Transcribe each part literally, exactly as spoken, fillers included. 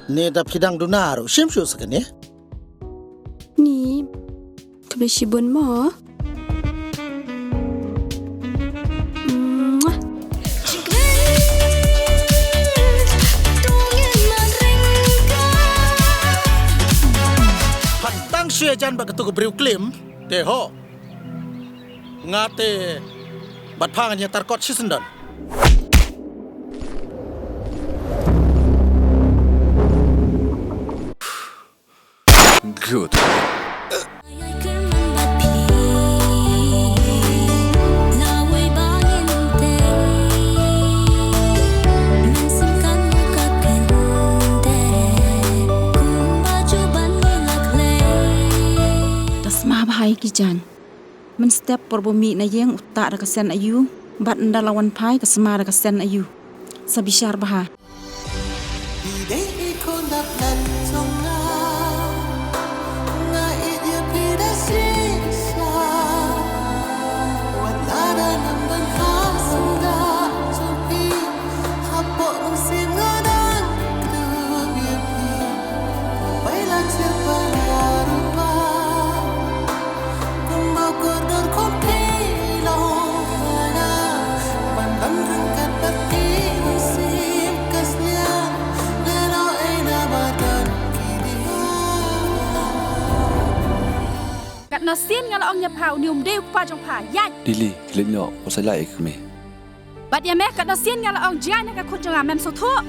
Ne da phi dang duna ruh shim shuh sa kane. Ni, khublei shibun mo. Phan tang shu ïajan bad katu ka briew klim te ho. Nga te bad pha ngan ïatar kot shisyndon. Good. Da sma bha ïa ki jaiñ. Mynstep por ba u mih na ïing u tah da ka sen aïu, bad ynda la wan phai ka sma da ka sen aïu. Sa bishar bha. Dei i khun da plan jong nga, nga ïeit ïa phi da shisha. Wat la da ngam don ha sngewbha jong phi, hapoh mynsiem nga dang kdup ïa phi. Phi la jia ba la ruh ba Katno sien nga la ong ïa pha, une um dei u kpa jong pha, ïaid. Dili, khie leit noh, u sa ïaid ïa ka kmie. Bad ïa me, katno sien nga la ong jngai na ka khun jong nga, mem sngewthuh.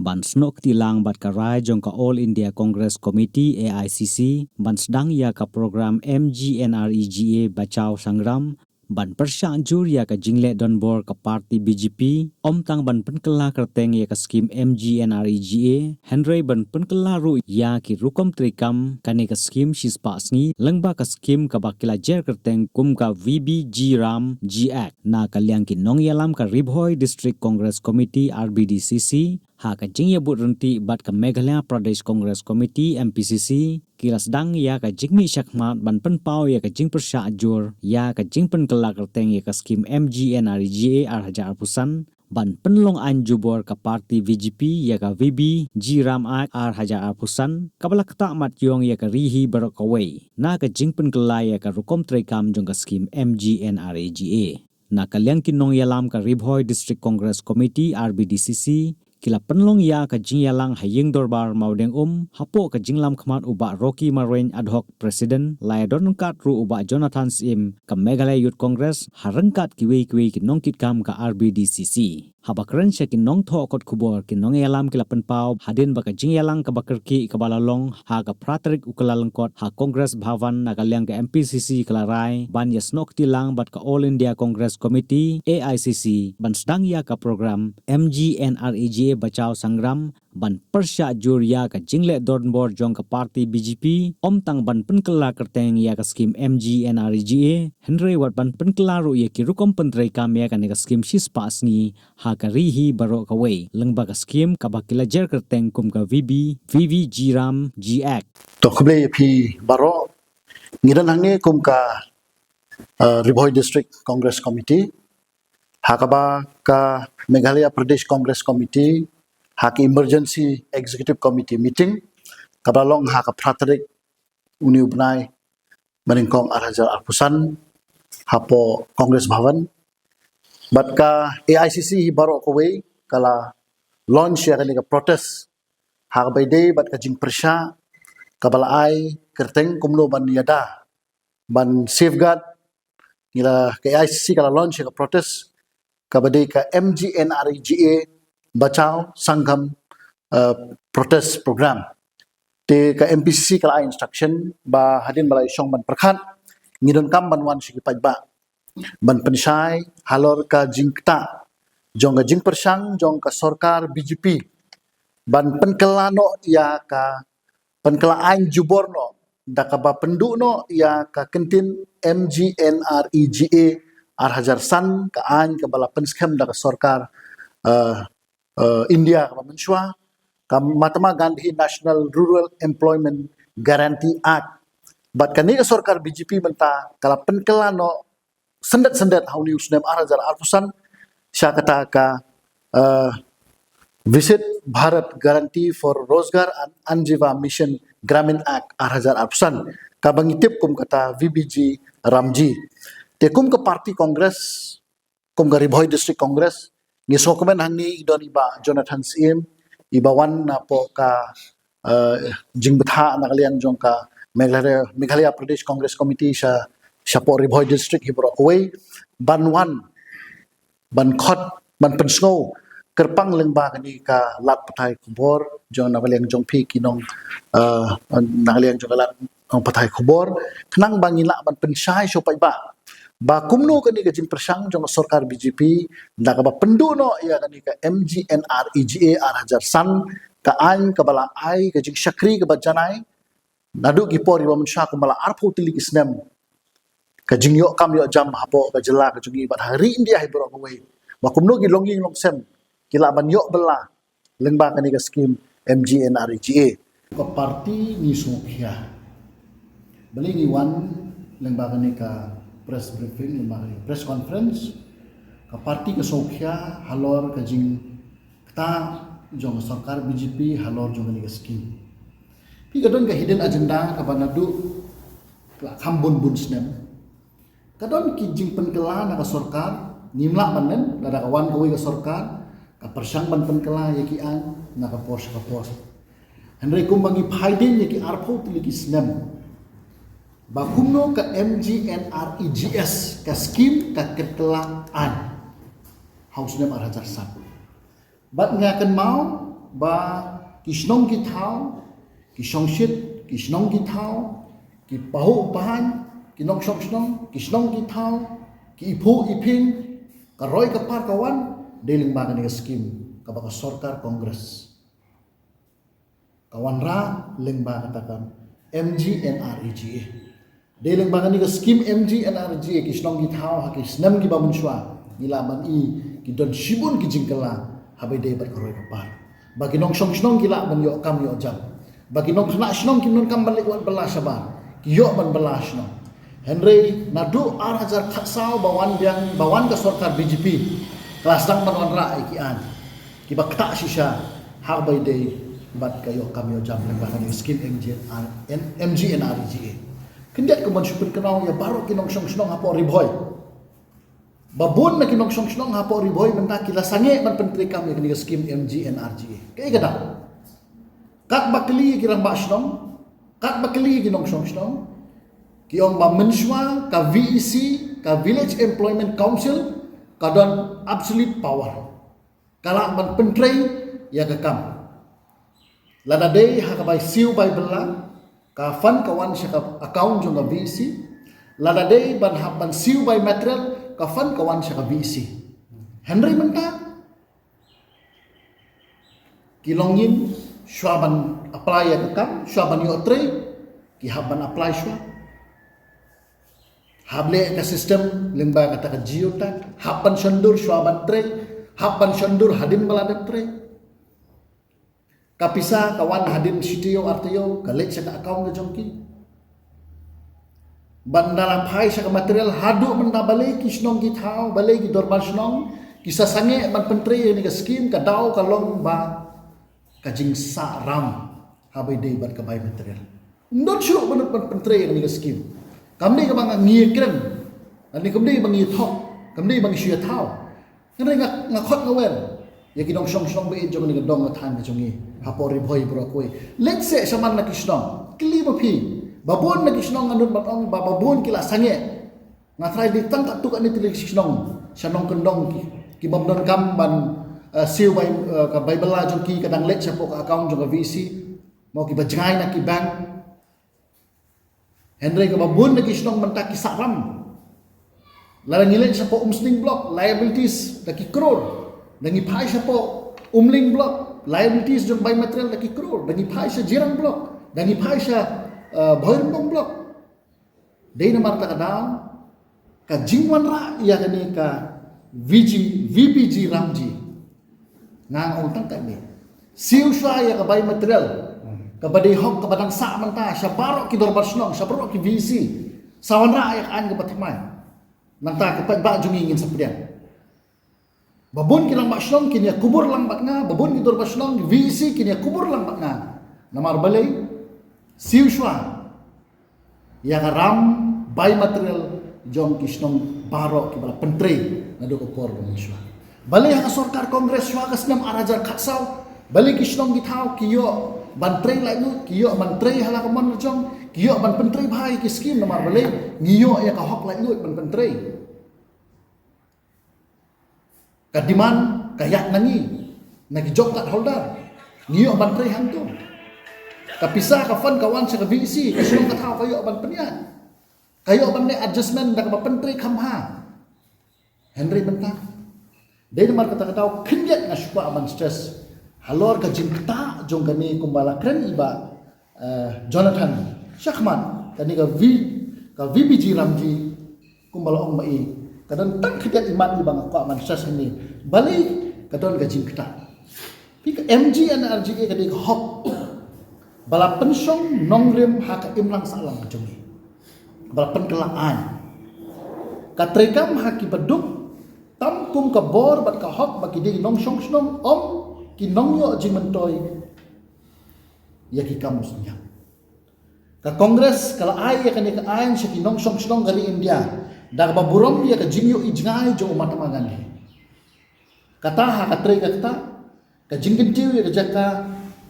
Ban snoh kti lang bad ka rai jong ka All India Congress Committee, A I C C, ban sdang ïa ka program M G N R E G A Bachao Sangram, ban pyrshah jur ïa ka jingleh donbor ka party B J P, ym tang ban pynkylla kyrteng ïa ka skim M G N R E G A, hynrei ban pynkylla ruh ïa ki rukom treikam kane ka skim shispah sngi, lyngba ka skim kaba ki la jer kyrteng kum ka V B G RAM G Act. Na ka liang ki nongïalam ka Ri Bhoi District Congress Committee, R B D C C, ha ka jingïabud ryntih bad ka Meghalaya Pradesh Congress Committee, M P C C, ki la sdang ïa ka jingmih shakhmat ban pynpaw ïa ka jingpyrshah jur ïa ka jingpynkylla kyrteng ïa ka skim M G N R E G A ar hajar arphew san, ban pynlong aiñ jubor ka party B J P ïa ka V B G RAM Act ar hajar arphew san, kaba la ktah mat ïong ïa ka ri hi baroh kawei na ka jingpynkylla ïa ka rukom treikam jong ka skim M G N R E G A. Na ka liang ki nongïalam ka Ri Bhoi District Congress Committee, R B D C C, ki la pynlong ïa ka jingïalang ha ïing dorbar Mawdeng Um, hapoh ka jinglam khmat u Bah Rocky Marwein, Ad Hoc President, la ïadon ryngkat ruh u Bah Jonathan Syiem, ka Meghalaya Youth Congress, ha ryngkat kiwei kiwei ki nongkitkam ka R B D C C. Haba kren sha ki nongthoh kot khubor, ki nongïalam ki la pynpaw hadien ba ka jingïalang kaba kyrkieh kaba la long ha ka phra tarik u Kyllalyngkot ha Congress Bhavan, na ka liang ka M P C C ka la rai ban ïasnoh kti lang bad ka All India Congress Committee, A I C C, ban sdang ïa ka program M G N R E G A Bachao Sangram, ban pyrshah jur ïa ka jingleh donbor jong ka party B J P, ym tang ban pynkylla kyrteng ïa ka skim M G N R E G A, hynrei wat ban pynkylla ruh ïa ki rukom pyntreikam ïa kane ka skim shispah sngi ha ka ri hi baroh kawei, lyngba ka skim kaba ki la jer kyrteng kum ka V B, V B G RAM G Act. To khublei ïa phi baroh, ngi don hangne kum ka, uh, Ri Bhoi District Congress Committee, ha kaba ka Meghalaya Pradesh Congress Committee, ha ka Emergency Executive Committee meeting, kaba la long ha ka phra tarik une u bnai ba nyngkong ar hajar arphew san, hapoh Congress Bhavan. Bad ka A I C C hi baroh kawei, ka la launch ïa kane ka protest, ha kaba ïadei bad ka jingpyrshah, kaba la ai kyrteng kumno ban ïada, ban safeguard, ngi la, ka A I C C ka la launch ïa ka protest, kaba dei ka M G N R E G A Bachao Sangram, uh, protest program. Te ka M P C C ka la ai instruction ba hadien ba la ïashong ban pyrkhat, ngi donkam ban wan sha ki paidbah ban pynshai halor ka jingktah jong ka jingpyrshang jong ka sorkar B J P ban pynkylla noh ïa ka, pynkylla aiñ jubor noh da kaba pynduh noh ïa ka kyntien M G N R E G A ar hajar san, ka aiñ kaba la pynskhem da ka sorkar, eh, eh, India kaba mynshuwa, ka Mahatma Gandhi National Rural Employment Guarantee Act. Bad kane ka sorkar B J P mynta ka la pynkylla noh syndet syndet ha une u snem ar hajar arphew san sha kata ka, eh, Viksit Bharat Guarantee for Rozgar and Ajeevika Mission Gramin Act ar hajar arphew san, kaba ngi tip kum kata V B G RAM G. Te kum ka party Congress, kum ka Ri Bhoi District Congress, ngi sngewkmen hangne i don i Bah Jonathan Syiem, i ba wan napoh ka, eh, jingbthah na ka liang jong ka Meghalaya, Meghalaya Pradesh Congress Committee sha, shapoh Ri Bhoi District hi baroh kawei, ban wan ban khot, ban pynsngew kyrpang lyngba kane ka lad pathai khubor jong na ka liang jong phi ki nong, eh, na ka liang jong ka lad, eh, pathai khubor, khnang ba ngin lah ban pynshai shuh paidbah ba kumno kane ka jingpyrshang jong ka sorkar B J P da kaba pynduh noh ïa kane ka M G N R E G A ar hajar san, ka aiñ kaba la ai ka jingshakri kaba janai naduh ki por kiba mynshuwa kumba la arphew tylli ki snem, ka jingïoh kam ïoh jam hapoh ka jylla ka jong ngi bad ha ri India hi baroh kawei, ba kumno ki longïing longsem ki lah ban ïoh bylla lyngba kane ka skim M G N R E G A. Ka party ngi sngewkhia, balei ngi wan lyngba kane ka press briefing, lyngba kane ka press conference. Ka party ka sngewkhia halor ka jingktah jong ka sorkar B J P halor jong kane ka skim. Phi, ka don ka hidden agenda kaba naduh la kham bun bun snem ka don ki jingpynkylla na ka sorkar. Ngim lah ban nen, lada ka wan kawei ka sorkar ka pyrshang ban pynkylla ïa ki aiñ na ka por sha ka por. Hynrei kumba ngi phai dien ïa ki arphew tylli ki snem ba kumno ka M G N R E G S, ka skim ka kyntyllah aiñ ha u snem ar hajar san. Bad nga kynmaw ba ki shnong ki thaw, ki shongshit, ki shnong ki thaw, ki pahuh pahain, ki nongshong shnong, ki shnong ki thaw, ki iphuh iphieng, ka roi ka par ka wan dei lyngba kane ka skim kaba ka sorkar Congress ka wanrah lyngba kata ka M G N R E G A. Dei lyngba kane ka skim M G N R E G A ki shnong ki thaw ha ki snem kiba mynshuwa ngi lah ban i ki don shibun ki jingkylla haba ïadei bad ka roi ka par, ba ki nongshong shnong ki lah ban ïoh kam ïoh jam, ba ki nongkhynnah shnong kim donkam ban leit wad bylla shabar, ki ïoh ban bylla shnong. Hynrei naduh ar hajar khatsaw ba wan biang, ba wan ka sorkar B J P, ka la sdang ban wanrah ïa ki aiñ kiba ktah shisha haba ïadei bad ka ïoh kam ïoh jam lyngba kane ka skim M G N R, M G N R E G A. Khyndiat kumban shu pynkynmaw ïa baroh ki nongshong shnong hapoh Ri Bhoi, ba bun na ki nongshong shnong hapoh Ri Bhoi mynta ki la sangeh ban pyntreikam ïa kane ka skim M G N R E G A. Kaei ka daw? Katba kylli ki rangbah shnong, katba kylli ki nongshong shnong, ki ong ba mynshuwa ka V E C, ka Village Employment Council, ka don absolute power, ka lah ban pyntrei ïa ka kam. Lada dei ha ka bai siew bai bylla, ka fund ka wan sha ka account jong ka V E C. Lada dei ban hap ban siew bai material, ka fund ka wan sha ka V E C. Hynrei mynta ki longïing shuwa ban apply ïa ka kam, shuwa ban ïoh trei, ki hap ban apply shuwa. Hap leh ka system lyngba kata ka geotag, hap ban shon dur shuwa ban trei, hap ban shon dur hadien ba la dep trei. Ka pisa ka wan hadien shi taïew ar taïew, ka leit sha ka account ka jong ki. Bad ynda la phai sha ka material, haduh mynta balei ki shnong ki thaw, balei ki dorbar shnong ki sa sangeh ban pyntrei ïa kane ka skim, ka daw ka long ba ka jingsah ram haba ïadei bad ka bai material. Ym don shuh ban, ban pyntrei ïa kane ka skim. Kam dei kaba ngi ïakren, lane kam dei ba ngi ïathok, kam dei ba ngi shu ïathaw. Hynrei nga, nga khot nga wer ïa ki nongshong shnong ba ïeit jong kane ka dong ka thaiñ ka jong ngi hapoh Ri Bhoi baroh kawei. Leit seh shaman na ki shnong, kylli ma phi, ba bun na ki shnong, nga nud ban ong ba, ba bun ki la sangeh. Nga tharai dei tang katto katne tylli ki shnong sha nongkyndong ki, ki bym donkam ban, eh, siew bai, eh, ka bai bylla jong ki, ka dang leit shapoh ka account jong ka V E C, mo, kiba jngai na ki bank. Hynrei kaba bun na ki shnong mynta ki sah ram. Lada ngi leit shapoh Umsning Block, liabilities da ki crore. Da ngi phai shapoh Umling Block, liabilities jong bai material da ki crore. Da ngi phai sha Jirang Block, da ngi phai sha, eh, Bhoirymbong Block. Dei namar kata ka daw ka jingwanrah ïa kane ka V G, V B G RAM G. Nga ong tang katne. Siew shuwa ïa ka bai material. Kaba dei hok kaba dang sah mynta sha baroh ki dorbar shnong, sha baroh ki V E C. Sa wanrah ïa ka aiñ kaba thymmai. Nangta ki paidbah jong ngi ngin sa pdiang. Ba bun ki rangbah shnong kin ïa kubur lang bad nga, ba bun ki dorbar shnong, V E C kin ïa kubur lang bad nga. Namar balei? Siew shuwa ïa ka ram bai material jong ki shnong baroh kiba la pyntrei naduh ka por ba mynshuwa. Balei ha ka sorkar Congress shuwa ka snem ar hajar khatsaw, balei ki shnong ki thaw ki ïoh ban trei laitluid, ki ïoh ban trei ha la ka mon la jong, ki ïoh ban pyntrei bha ïa ki skim, namar balei? Ngi ïoh ïa ka hok laitluid ban pyntrei. Ka demand ka ïaid na ngi, na ki job card holder. Ngi ïoh ban trei hangto. Ka pisa ka fund ka wan sha ka V E C, ka shnong ka thaw ka ïoh ban pynïaid. Ka ïoh ban leh adjustment da kaba pyntrei kham bha. Hynrei mynta, dei namar kata ka daw khyndiat nga shu kwah ban stress halor ka jingktah jong kane, kumba la kren i Bah, eh, Jonathan shakhmat, kane ka V, ka V B G Ramji, kumba la ong ma i, ka don tang khyndiat i mat iba nga kwah ban stress hangne. Balei? Ka don ka jingktah. Phi, ka M G N R G A ka dei ka hok ba la pynshong nongrim ha ka imlang sahlang jong ngi, ba la pynkylla aiñ. Ka treikam ha ki baduk, tam kum ka bor bad ka hok ba ki dei nongshong shnong, ym ki nongïoh jingmyntoi ïa ki kam u synñiang. Ka Congress ka la ai ïa kane ka aiñ sha ki nongshong shnong ka ri India da kaba burom ïa ka jingïohi jngai jong u Mahatma Gandhi. Kata ha ka trei ka kata, ka jingkyntiew ïa ka jaka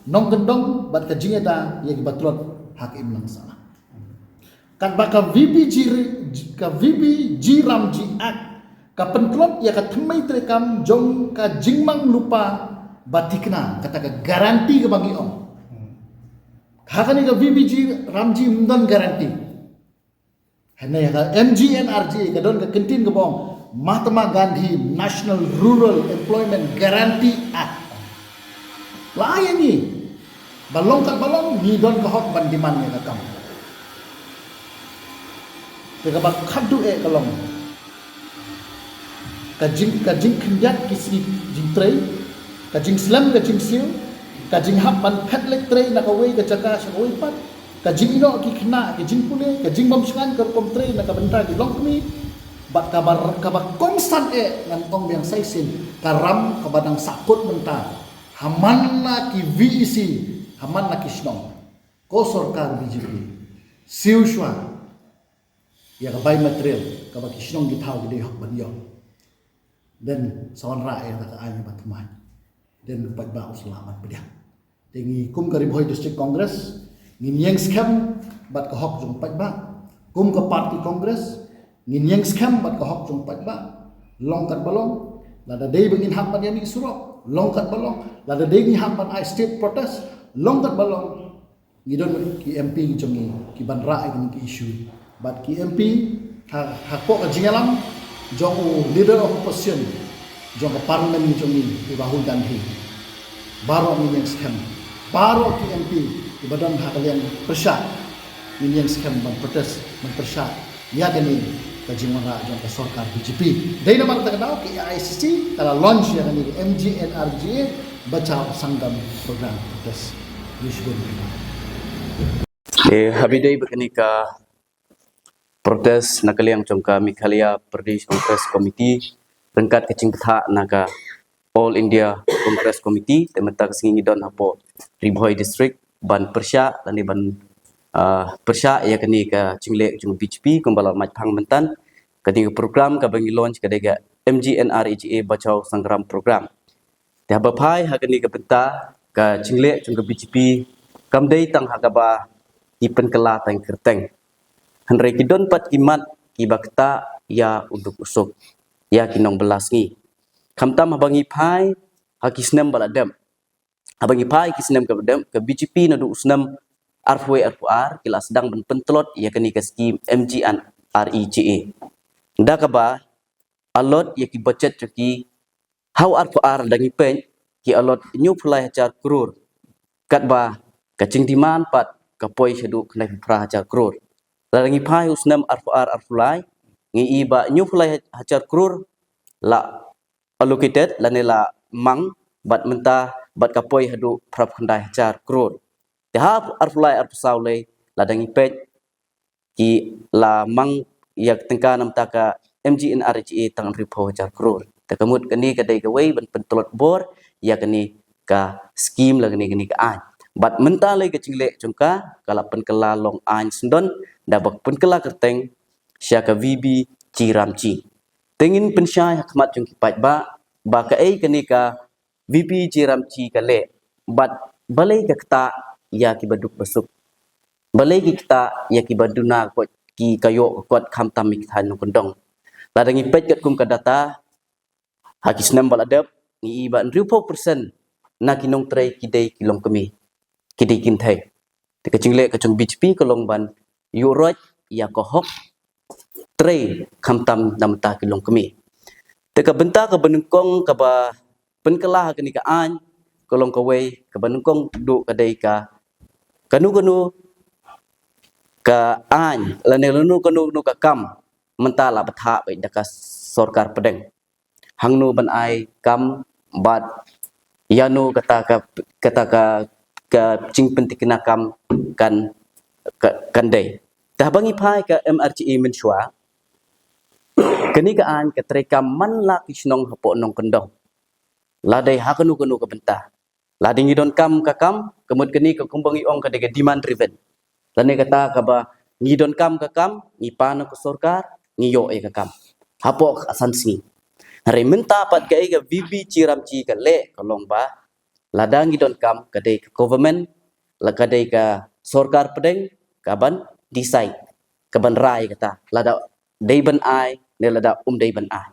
nongkyndong bad ka jingïada ïa ki ba tlot ha ka imlang sahlang. Katba ka V B G ri-, ka V B G Ramji Act ka pyntlot ïa ka thymmei treikam jong ka jingmang lypa ba thikna, kata ka guarantee kaba ngi ong. Ha kane ka V B G Ramji ym don guarantee. Hynrei ha ka M G N R G A ka don ka kyntien kaba ong Mahatma Gandhi National Rural Employment Guarantee Act. La ai ïa ngi ba long kat ba long ngi don ka hok ban demand ïa ka kam. Te kaba khadduh eh ka long ka jing, ka jingkhyndiat ki sngi jingtrei, ka jingslem ka jingsiew, ka jinghap ban phet leit trei na kawei ka jaka sha kawei pat, ka jingïehnoh ki khynnah, ka jingpule, ka jingbym shngaiñ ka rukom trei na ka bynta ki longkmie, bad kaba, kaba kongsan eh ngan ong biang sa shisien, ka ram kaba dang sahkut mynta ha man la ki V E C, ha man la ki shnong. Ko sorkar B J P, siew shuwa ïa ka bai material kaba ki shnong ki thaw ki dei hok ban ïoh. Dei sa wanrah ïa ka aiñ ba thymmai. Dei paidbah u sa lah ban pdiang. Te ngi kum ka Ri Bhoi District Congress ngin ïeng skhem bad ka hok jong paidbah. Kum ka party Congress ngin ïeng skhem bad ka hok jong paidbah. Long kat ba long, lada dei ba ngin hap ban ïa mih surok, long kat ba long, lada dei ngin hap ban ai state protest, long kat ba long. Ngi don ki M P jong ngi ki ban rah ïa kine ki issue. Bad ki M P ha, hapoh ka jingïalam jong u leader of opposition jong ka parliament jong ngi, u Rahul Gandhi. Baroh ngin ïeng skhem. Baroh ki M P ki ba don ha ka liang pyrshah ngin ïeng skhem ban protest, ban pyrshah ïa kane ka jingwanrah jong ka sorkar B J P. Dei namar kata ka daw ka A I C C ka la launch ïa kane ka M G N R G A Bachao Sangaram program protest. Ngi shu bun. Eh, ha ba dei ba kane ka protest na ka liang jong ka Meghalaya Pradesh Congress Committee ryngkat ka jingpynthah na ka All India Congress Committee, te mynta ka sngi ngi don hapoh Ri Bhoi District ban pyrshah lane ban, ah, pyrshah ïa kane ka jingleh jong B J P kumba la mait phang mynta. Kane ka program kaba ngi launch ka dei ka M G N R G A Bachao Sangaram program. Te haba phai ha kane ka bynta ka jingleh jong ka B J P kam dei tang ha kaba ki pynkylla tang kyrteng. Hynrei ki don pat ki mat kiba ktah ïa u duk u suk, ïa ki nongbylla sngi. Khamtam haba ngi phai ha ki snem ba la dep. Haba ngi phai ki snem kaba dep, ka B J P naduh u snem arphew wei arphew ar ki la sdang ban pyntlot ïa kane ka skim M G N R E G A. Da kaba allot ïa ki budget jong ki ha u arphew ar da ngi peit ki allot hynñiewphew lai hajar klur. Katba ka jingdemand pat ka poi shaduh khyndaiphew phra hajar klur. Lada ngi phai u snem arphew ar arphew lai ngi i ba hynñiewphew lai hajar klur la allocated lane la mang, bad mynta bad ka poi haduh phraphew khyndai hajar klur. Te ha arphew lai arphew saw lei, lada ngi peit, ki la mang ïa ka tyngka namar ka M G N R G A tang hynriewphew hajar klur. Te ka mut kane ka dei kawei ban pyntlot bor ïa kane ka skim lane kane ka aiñ. Bad mynta lei ka jingleh jong ka, ka la pynkylla long aiñ syndon, da ba pynkylla kyrteng sha ka V B G RAM G. Te ngin pynshai ha khmat jong ki paidbah ba kaei kane ka V B G RAM G ka leh, bad balei ka ktah ïa ki baduk basuk. Balei ki ktah ïa ki baduna kot, ki ka ïoh kot khamtam ïa ki thaiñ nongkyndong. Lada ngi peit katkum ka data, ha ki snem ba la dep, ngi i ba hynriewphew percent na ki nongtrei ki dei ki longkmie, ki dei kynthei. Te ka jingleh ka jong B J P ka long ban ïuh roit ïa ka hok trei khamtam namar ki longkmie. Te ka bynta kaba nyngkong kaba pynkylla ha kane ka aiñ ka long kawei, kaba nyngkong duh ka dei ka, kano kano ka aiñ lane kano kano ka kam mynta la bthah beit da ka sorkar pdeng. Hangno ban ai kam bad ïano kata ka, kata ka, ka jingpyntikna kam kan, ka, kan dei. Te haba ngi phai ka M R G A mynshuwa, kane ka aiñ ka trei kam man la ki shnong hapoh nongkyndong. La dei ha kano kano ka bynta. Lada ngi donkam ka kam, ka mut kane ka kumba ngi ong ka dei ka demand driven. Lane kata kaba ngi donkam ka kam, ngi pan na ka sorkar, ngi ïoh ïa ka kam hapoh ka san sngi. Hynrei mynta pat kaei ka V B G RAM G ka leh ka long ba lada ngi donkam ka dei ka government, la ka dei ka sorkar pdeng, ka ban decide, ka ban rai kata lada dei ban ai ne lada um dei ban ai.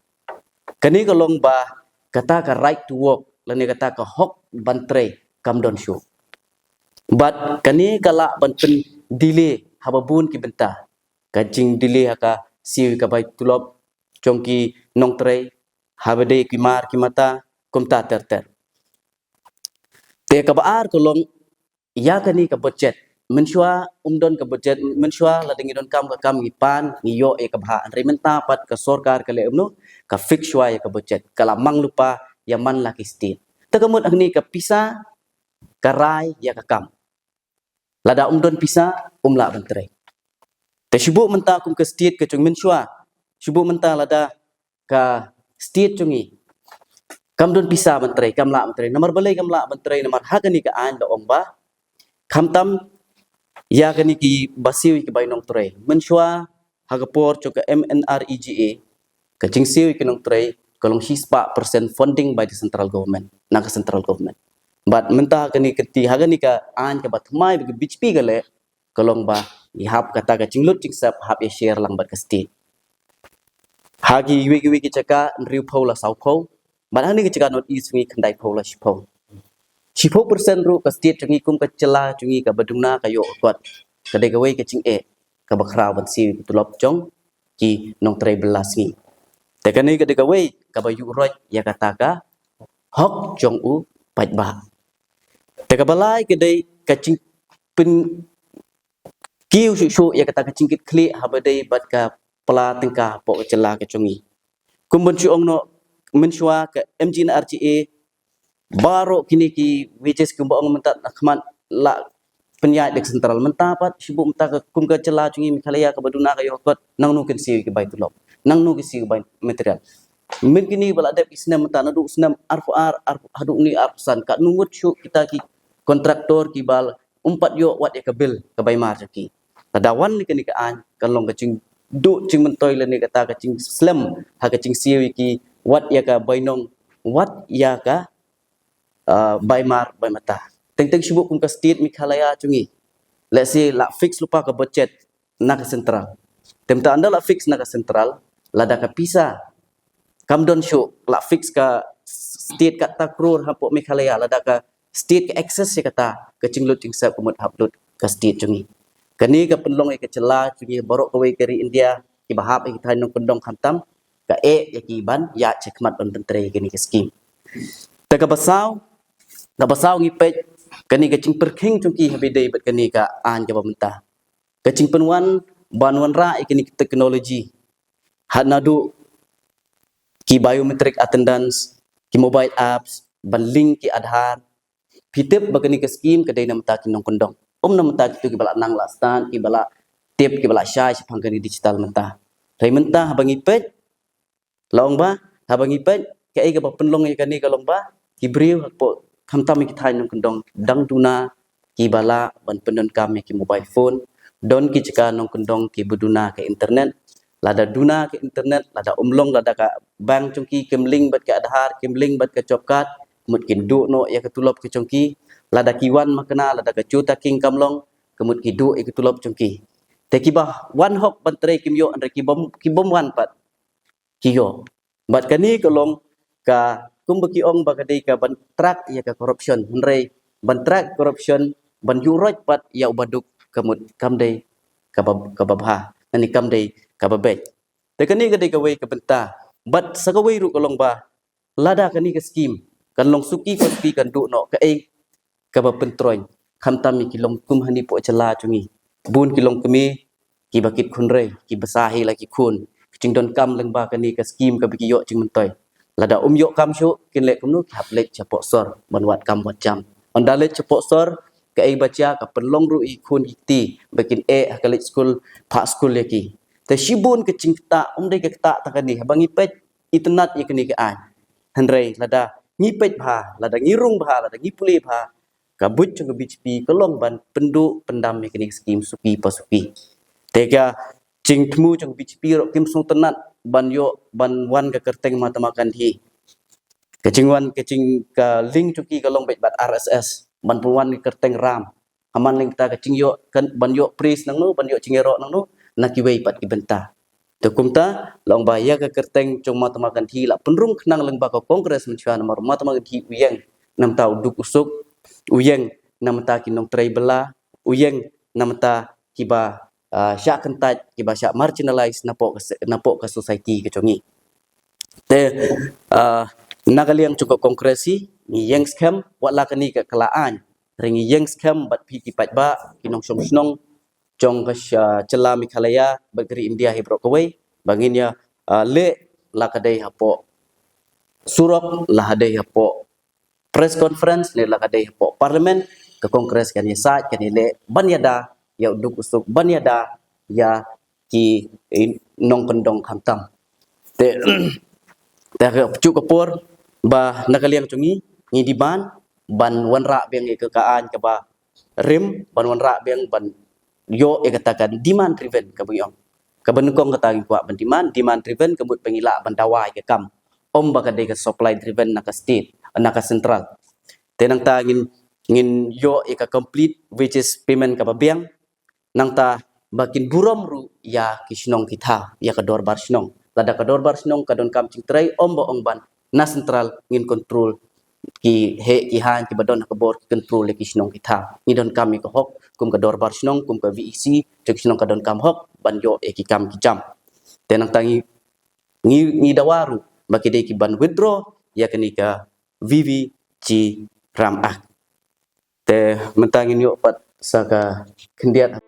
Kane ka long ba kata ka right to work lane kata ka hok ban trei kam don shuh. Bad kane ka lah ban pyn delay haba bun ki bynta. Ka jing delay ha ka siew ka bai tulop jong ki nongtrei, haba dei ki mar ki mata, kumta ter ter. Te kaba ar ka long ïa kane ka budget. Mynshuwa um don ka budget, mynshuwa lada ngi donkam ka kam ngi pan, ngi ïoh ïa ka bha. Hynrei mynta pat ka sorkar ka leh kumno, ka fix shuwa ïa ka budget. Ka la mang lypa ïa man la ki state. Te ka mut hangne ka pisa ka rai ïa ka kam. Lada um don pisa, um lah ban trei. Te shu buh mynta kum ka state ka jong mynshuwa. Shu buh mynta lada ka state jong ngi kam don pisa ban trei, kam lah ban trei. Namar balei kam lah ban trei, namar ha kane ka aiñ da ong ba khamtam ïa kane ki ba siew ki bai nongtrei. Mynshuwa ha ka por jong ka M N R E G A, ka jingsiew ki nongtrei ka long shispah percent funding by the central government, na ka central government. Bad mynta ha kane ka ti, ha kane ka aiñ kaba thymmai ba ka B J P ka leh, ka long ba i hap kata ka jinglut jingsep hap ïa share lang bad ka state. Ha kiwei kiwei ki jaka hynriewphew la sawphew, bad hangne ka jaka North East jong ngi khyndaiphew la shiphew. Shiphew percent ruh ka state jong ngi kum ka jylla jong ngi kaba duna ka ïoh kot. Ka dei kawei ka jingeh kaba khraw ban siew ki tulop jong ki nongtrei bylla sngi. Te kane ka dei kawei kaba ïuh roit ïa kata ka hok jong u paidbah. Te kaba lai ka dei ka jingpynkiew shuh shuh ïa kata ka jingkitkhlieh haba dei bad ka pla tyngka hapoh ka jylla ka jong ngi. Kum ban shu ong noh, mynshuwa ka M G N R G A, baroh kine ki wages kumba ong mynta na khmat la pynïaid da ka central. Mynta pat shu buh mynta ka kum ka jylla jong ngi Meghalaya kaba duna ka ïoh kot, nangno kin siew ki bai tulop, nangno kin siew ki bai material. Mynta kine ba la dep ki snem mynta naduh snem arphew ar, arphew, haduh une arphew san, katno ngut shuh kita ki kontraktor kiba um pat ïoh wat ïa ka bill ka bai mar jong ki. Lada wan ïa kane ka aiñ kan long ka jingduh jingmyntoi lane kata ka jingslem ha ka jingsiew ïa ki, wat ïa ka bainong, wat ïa ka, ah, bai mar bai mata. Teng teng shu buh kum ka state Meghalaya jong ngi, let's say la fix lypa ka budget na ka central. Te mynta ynda la fix na ka central, lada ka pisa kam don shuh, la fix ka state kata klur hapoh Meghalaya, lada ka state ka access ïa kata ka jinglut jingsep ka mut hap lut ka state jong ngi. Kane ka pynlong ïa ka jylla jong ngi baroh kawei ka ri India kiba hap ïa ki thaiñ nongkyndong khamtam, ka eh ïa ki ban ïaid shakhmat ban pyntrei ïa kane ka skim. Te kaba saw, kaba saw ngi peit kane ka jingpyrkhing jong ki haba ïadei bad kane ka aiñ kaba mynta. Ka jingpynwan ban wanrah ïa kane ka technology, ha naduh ki biometric attendance, ki mobile apps, ban link ki Aadhaar. Phi tip ba kane ka skim ka dei na bynta ki nongkyndong. Ym na mynta kito kiba la nang la stad, kiba la tip, kiba la shai shaphang kane digital mynta. Hynrei mynta haba ngi peit, la ong ba, haba ngi peit, kaei kaba pynlong ïa kane ka long ba, ki briew hapoh khamtam ïa ki thaiñ nongkyndong dang duna kiba lah ban pyndonkam ïa ki mobile phone, don ki jaka nongkyndong kiba duna ka internet, lada duna ka internet, lada ym long, lada ka bank jong ki kim link bad ka Aadhaar, kim link bad ka job card, mut kin duh noh ïa ka tulop ka jong ki, lada ki wan makna, lada ka juta king kam long, ka mut ki duh ïa ka tulop jong ki. Te kiba wan hok ban trei kim ïoh, hynrei ki bym, ki bym wan pat ki ïoh. Bad kane ka long ka kumba ki ong ba ka dei ka ban track ïa ka corruption. Hynrei ban track corruption, ban ïuh roit pat ïa u baduk, ka mut kam dei kaba, kaba bha, lane kam dei kaba beit. Te kane ka dei kawei ka bynta. Bad sa kawei ruh ka long ba lada kane ka skim kan long suki pa suki, kan duh noh, kaei kaba pyntroiñ, khamtam ïa ki long kum hangne hapoh jylla jong ngi. Bun ki longkmie kiba kit khun rei, kiba sa hi la ki khun, ka jingdonkam lyngba kane ka skim kaba ki ïoh jingmyntoi. Lada ym ïoh kam shuh, kin leh kumno? Ki hap leit shapoh sor ban wad kam wad jam. Ynda leit shapoh sor, kaei ba jia? Ka pynlong ruh ïa ki khun ki kti ba kin eh ha ka leit skul, phah skul ïa ki. Te shibun ka jingktah, ym dei ka ktah tang kane, haba ngi peit itynnad ïa kane ka aiñ. Hynrei lada ngi peit bha, lada ngi rung bha, lada ngi pule bha, ka buit jong ka B J P ka long ban pynduh pyndam ïa kane ka skim suki pa suki. Te ka jingthmu jong ka B J P ruh kim sngewtynnad ban ïoh, ban wan ka kyrteng Mahatma Gandhi. Ka jingwan, ka jing, ka link jong ki ka long beit bad R S S, ban pynwan ka kyrteng Ram. Ha man lynta ka jingïoh, kan, ban ïoh praise nangno, ban ïoh jingïaroh nangno? Na kiwei pat ki bynta. Te kumta la ong ba ïa ka kyrteng jong Mahatma Gandhi la pynrung khnang lyngba ka Congress mynshuwa, namar Mahatma Gandhi u ïeng na bynta u duk u suk, u ïeng na bynta ki nongtrei bylla, u ïeng na bynta kiba, ah, shah kyntait, kiba shah marginalized napoh ka se-, napoh ka society ka jong ngi. Te, ah, na ka liang jong ka Congress hi, ngi ïeng skhem, wat la kane ka, ka la aiñ, hynrei ngi ïeng skhem bad phi ki paidbah, ki nongshong shnong jong ka sha-, jylla Meghalaya bad ka ri India hi baroh kawei, ba ngin ïa, ah, leh, la ka dei hapoh surok, la ka dei hapoh press conference, ne la ka dei hapoh Parliament, ka Congress kan ïasaid, kan ïaleh ban ïada ïa u duk u suk, ban ïada ïa ki, eh, nongkyndong khamtam. Te, te ka pyrshah ka por ba na ka liang jong ngi, ngi demand ban wanrah biang ïa ka, ka aiñ kaba rim, ban wanrah biang ban ïoh ïa kata ka demand driven kaba ngi ong. Kaba nyngkong kata ngi kwah ban demand, demand driven ka mut ba ngi lah ban dawa ïa ka kam. Ym ba ka dei ka supply driven na ka state, na ka central. Te nangta ngin, ngin ïoh ïa ka complete wages payment kaba biang. Nangta ba kin burom ruh ïa ki shnong ki thaw, ïa ka dorbar shnong. Lada ka dorbar shnong ka donkam jingtrei, ym ba ong ban na central ngin control ki heh ki haiñ kiba don ha ka bor, ki control ïa ki shnong ki thaw. Ngi donkam ïa ka hok kum ka dorbar shnong, kum ka V E C jong ki shnong, ka donkam hok ban ïoh ïa ki kam ki jam. Te nangta ngi, ngi, ngi dawa ruh ba ki dei ki ban withdraw ïa kane ka V V G RAM Act. Te mynta ngin ïoh pat sa ka khyndiat.